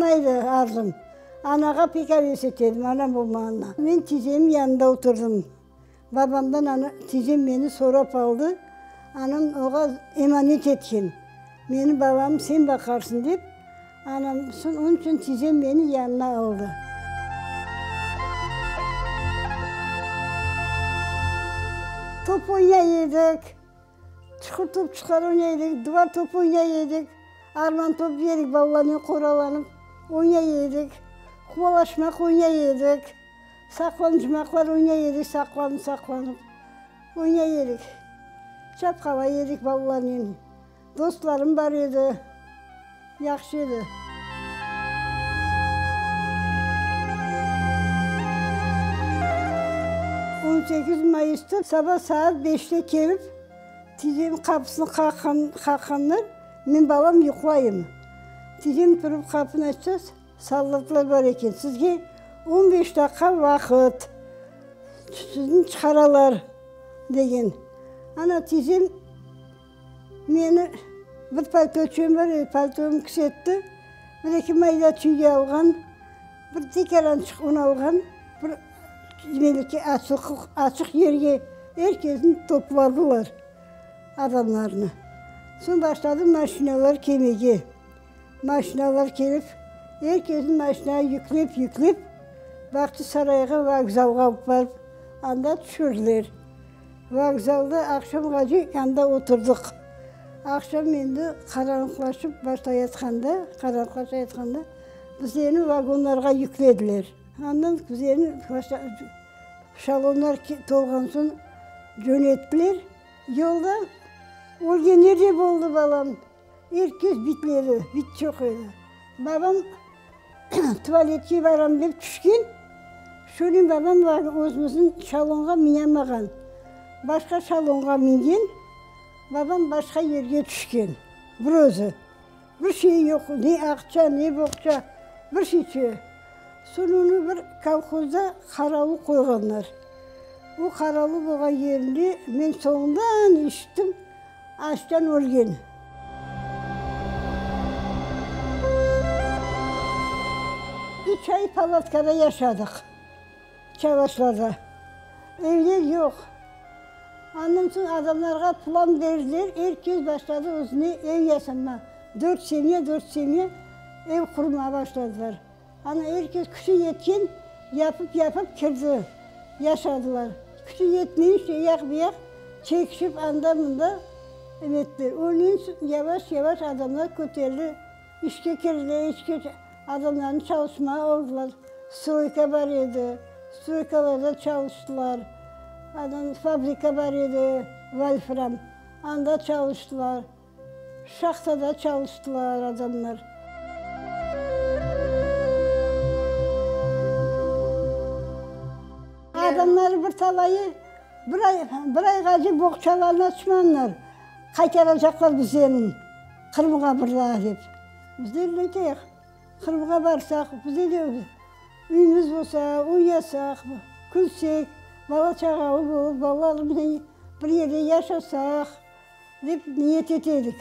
Ana edi arzum. Anağa pek aves ete edim, anam olmağanına. Men tizemniñ yanında oturdım. Babamdan ana, tizem meni sorap aldı. Anam oğa emanet etken, meni balam sen baqarsıñ dep. Anam, soñ onıñ içün tizem meni yanına aldı. Top oynay edik, çuqur topçuqlar oynay edik, duvar topu oynay edik, arman top edik, balalarnen qoralanıp oynay edik, quvalaşmaq oynay edik, saqlançmaqlar oynay edik, saqlanıp-saqlanıp oynay edik, çapqalay edik balalarnen. Dostlarım bar edi, yahşı edi. On sekiz mayısta saba saat beşte kelip, tizem qapısını qaqqanlar, men balam yuqlayım. Tizem turıp qapını açsa, soldatlar bar eken, sizge on beş daqqa vaqıt, sizni çıqaralar, degen. Ana, tizem. Meni bir paltoçığım bar edi, paltomı kisetti, bir eki mayda tüy alğan, bir tekarançıq un alğan, bir demek açıq, açıq yerge er kesni topladılar, adamlarnı. Soñ başladı maşinalar kelmege. Maşinalar kelip, er kesni maşinağa yüklep, yüklep, Bağçasarayğa vokzalğa alıp barıp, anda tüşürdiler. Vokzalda aqşamğace anda oturdıq. Aqşam endi qaranlıqlaşıp başlayatqanda, qaranlıqlaşayatqanda bizlerni vagonlarğa yüklediler. Andan bizlerni şalonlar tolğan soñ cönettiler. Yolda ölgenler de boldı, balam. Er kes bitleri, bit çoq edi. Babam tualetke baram dep tüşken, şöyle babam özümizniñ şalonğa minâmağan. Başqa şalonğa mingen, babam başqa yerge tüşken, bir özü. Bir şeyi yoq, ne aqça, ne boqça, bir şeyçe. Soñ onı bir kolhozda qaravul qoyğanlar. O qaravul bolğan yerinde men soñundan eşittim, Açtan ölgen. Üç ay palatkada yaşadıq, çalaşlarda. Evler yoq. Andan soñ adamlarğa plan berdiler, er kes başladı özüne ev yasama. Dört semya, dört semya ev qurmağa başladılar. Ana er kes küçü yetken yapıp-yapıp kirdi, yaşadılar. Küçü yetmeyince eyaq-buyaq çekişip anda-mında ettiler. Onıñ içün yavaş-yavaş adamlar köterildi, işke kirdiler, işke adamlarnı çalışmağa aldılar. Stroyka bar edi, stroykalarda çalıştılar. Andan fabrika bar edi, Volfram, anda çalıştılar. Şahtada çalıştılar adamlar. Adamlar bir talayı bir ay, bir ayğace boğçalarını açmanlar, qaytaracaqlar bizlerni Qırımğa bir daa dep. Bizler neteyik, Qırımğa barsaq, bizde de üyümiz bolsa, oynasaq, külsek, bala-çağalı bolıp, balalarımıznen bir yerde yaşasaq. Dep niyet ete edik.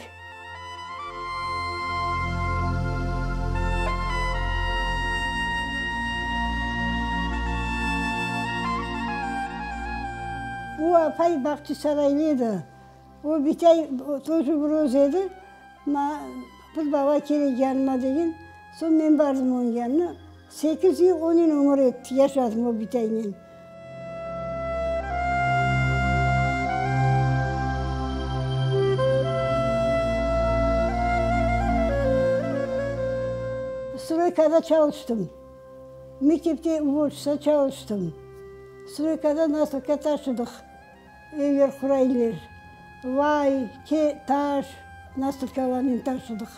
O apay Bağçasaraylı edi. O bitay тоже bir özü edi. Maña bir bala kerek yanıma degen. Soñ men bardım onıñ yanına. Sekiz yıl onen ömür ettik, yaşadım o bitaynen. Stroykada çalıştım. Mektepte uborşitsa çalıştım. Stroykada nasılka taşıdıq, evler quraylar, lay, taş, nasılkalarnen taşıdıq.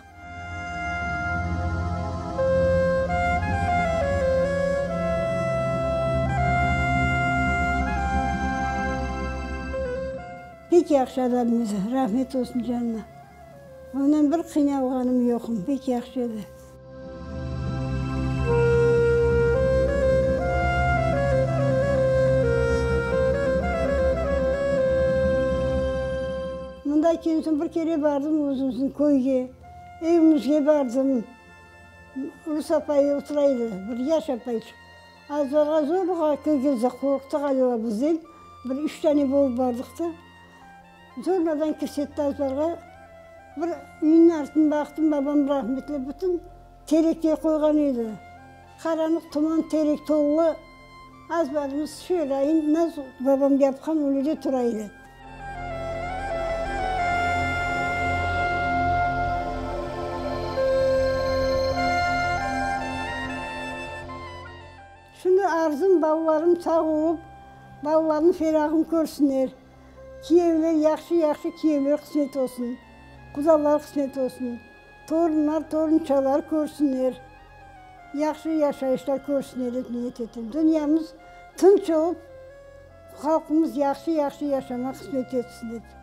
Pek yahşı adam edi, rahmet olsun canına. Ondan bir qıynalğanım yoqım, pek yahşı edi. Mında kelgen soñ bir kere bardım özümizniñ köyge, evimizge bardım. Rus apayı otura edi, bir yaş apayçıq. Azbarğa zorğa kirgizdi, qorqtı ğaliba bizden. Bir üç tane bolıp bardıq da. Zorladan kirsetti azbarğa. Bir üyniñ artını baqtım, babam rahmetli bütün terekler qoyğan edi. Qaranlıq tuman, terek tolu. Azbarımız şöyle nasıl babam yapqan, öyle de tura edi. Şimdi arzum, balalarım sağ olıp, balalarnıñ ferağını körsünler. Kiyevler yahşı-yahşı kiyevler qısmet olsun, qudalar qısmet olsun, torunlar, torunçalar körsünler, yahşı yaşayışlar körsünler dep niyet etem. Dünyamız tınç olıp, halqımız yahşı-yahşı yaşamaq qısmet etsin dep.